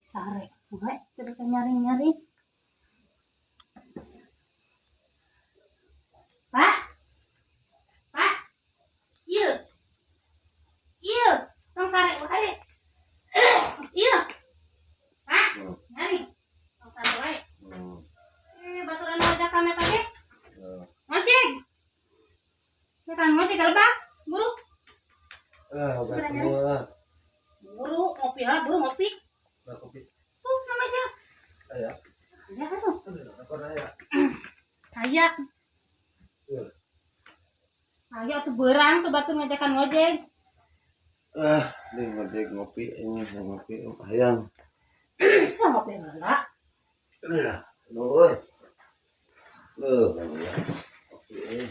Sare, gue terus nyari-nyari. Pak, Pak, iya, iya, tong sare wae. Iya, Pak, nyari, tong sare wae. Eh, baturan ngojek kami tadi. Ngojek, ya kan ngojek kalau Pak, buru. Ah, oke. Buru ngopi lah, buru ngopi. Kopi. Tuh sama aja. Aya. Aya kan tuh. Aya. Aya. Aya tuh berang tuh batu ngajakan ngojek. Ah, ini ngojek ngopi, ini ngopi hayang. Ya ngopi heula. Iya, euy. Leuh, ngopi euy.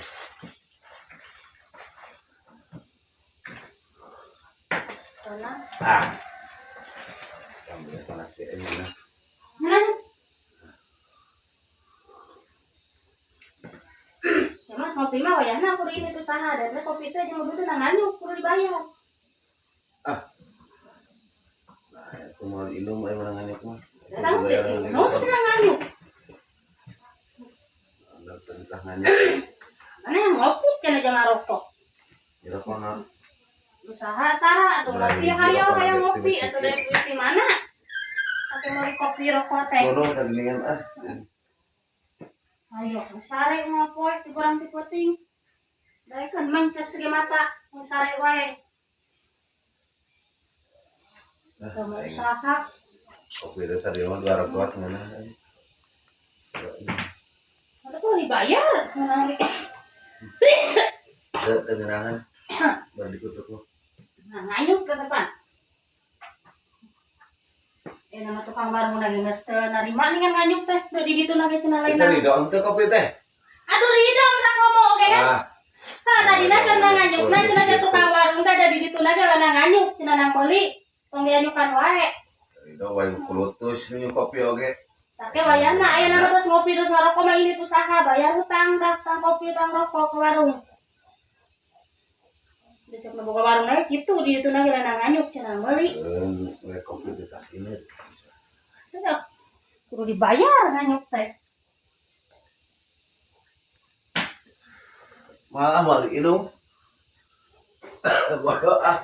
Ah. Ambil panas ya ini nah. Ya mas ngopi mah wayahna kudu ini tuh saha da kopi teh jeung mobil teh nanganyuk kudu dibayar. Ah. Nah, aku mau minum aya nanganyuk mah. Datang sih, nu nanganyuk. Ada perintah nganyuk. Mana yang ngopi cenah jangan rokok. Ya rokok. Usaha tara atau ngopi hayo hayang ngopi atau dari duit di mana? Atau mau kopi rokok teh. Bodoh da geuningan ah. Ayo, sare ngopoe ti kurang ti penting. Daekeun mangces ge mata, sare wae. Nah, usaha. Kopi teh tadi mah 2 rokok ngeunah. Ada kok dibayar ngeunah. Teu ngeunahan. Baru dikutuk mah. Nah, nganyuk ke depan. Eh, nama tukang warung udah geus teu narima nih kan nganyuk teh. Teu di ditu na ge cenah lain. Itu ridho teu kopi teh. Aduh ridho urang ngomong oge kan. Ah. Tah tadina cenah nganyuk na cenah ke tukang warung teh da di ditu na ge lana nganyuk cenah nang meuli. Tong dianyukan wae. Ridho wae kulutus nyuk kopi oge. Tapi wayahna aya nama terus ngopi terus ngarokok mah ini tuh saha bayar hutang dah tang kopi tang rokok ke warung. Dicek nu boga warung naik gitu di ditu na ge lana nganyuk cenah meuli. Euy, kopi teh tak ini. Sudah, kudu dibayar nganyuk teh. Malah mau diinum. Bodoh ah.